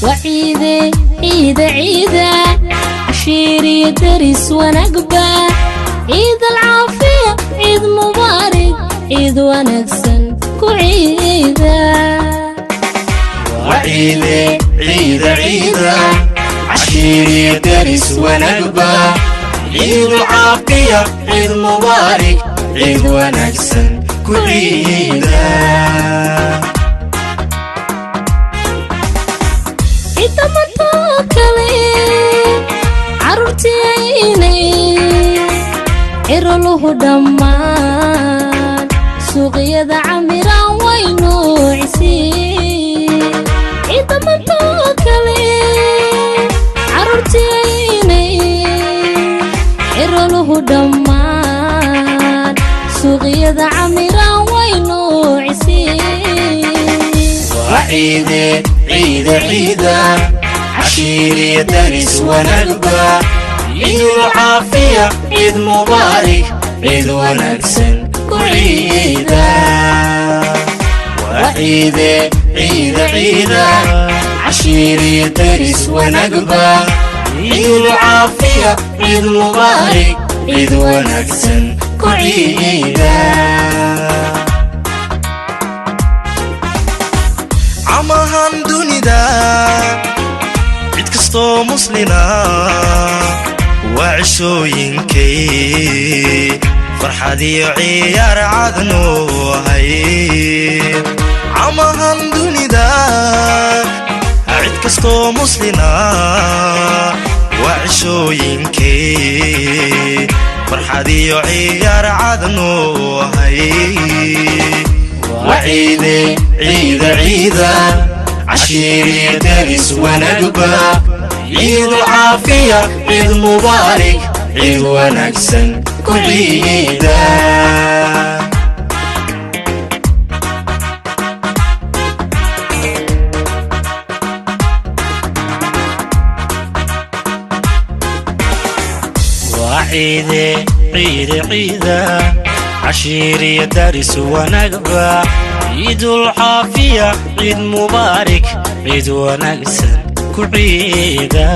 Waa ciide, ciida, ciida, cashiiriyo deris wanaagba. Ciid alcaafiya, ciid mubaarig, ciid wanaagsan ku ciida. Waciide, ciida, ciida, cashiiriyo deris wanaagba. Ciidu caafiya, ciid mubaarig, ciid wanaagsan ku ciida. Ciidamadoo kale carruurtiaynay ciroluhu dhammaan suuqyada camiraan way noocisiin. Ciidamadoo kale carruurtiaynay ciroluhu dhammaan suuqyada camiraan way noocisiin. Waciide, ciida, ciida, cashiiriyo deris wanaagba. Ciidu caafiya, ciid mubaarig, ciid wanaagsan ku ciida. Waciide, ciida, ciida, cashiiriyo deris wanaagba. Ciidu caafiya, ciid mubaarig, ciid wanaagsan ku ciida. Camahan dunida cid kastoo muslina waa cishooyinkay farxad iyo ciyaar cadnu ahay. Camahan dunida cid kastoo muslina waa cishooyinkay farxad iyo ciyaar cadnu ahay. Waciide, ciida, ciida, cashiiriyo deris wanaagba. Ciidu caafiya, ciid mubaarig, ciid wanaagsan ku ciida. Waa ciide, ciide, ciida, cashiiriyo daris wanaagba. Ciidul caafiya, ciid mubaarig, ciid wanaagsan ku ciida.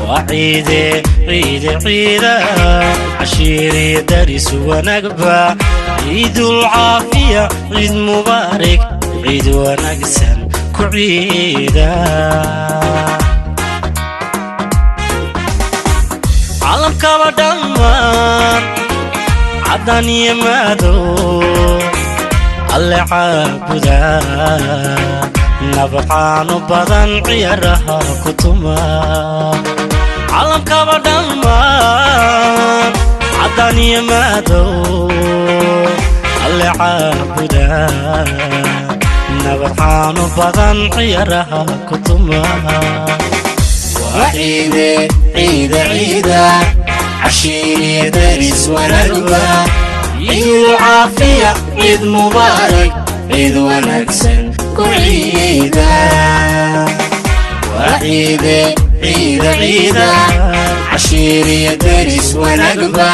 Waa ciide, ciide, ciida, cashiiriyo daris wanaagba. Ciidul caafiya, ciid mubaarig, ciid wanaagsan ku ciida. Caalamkaba dhammaan caddan iyo madow alle caabuda, nabcaanu badan ciyaaraha ku tuma. Caalamkaba dhammaan caddan iyo madow alle caabuda, nabcaanu badan ciyaaraha ku tuma. Waciide, ciida, ciida, cashiiriyo deris wanaagba. Ciidu caafiya, ciid mubaarig, ciid wanaagsan ku ciida. Waciide, ciida, ciida, cashiiriyo deris wanaagba.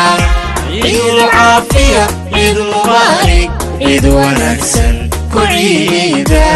Ciidu caafiya, ciid mubaarig, ciid wanaagsan ku ciida.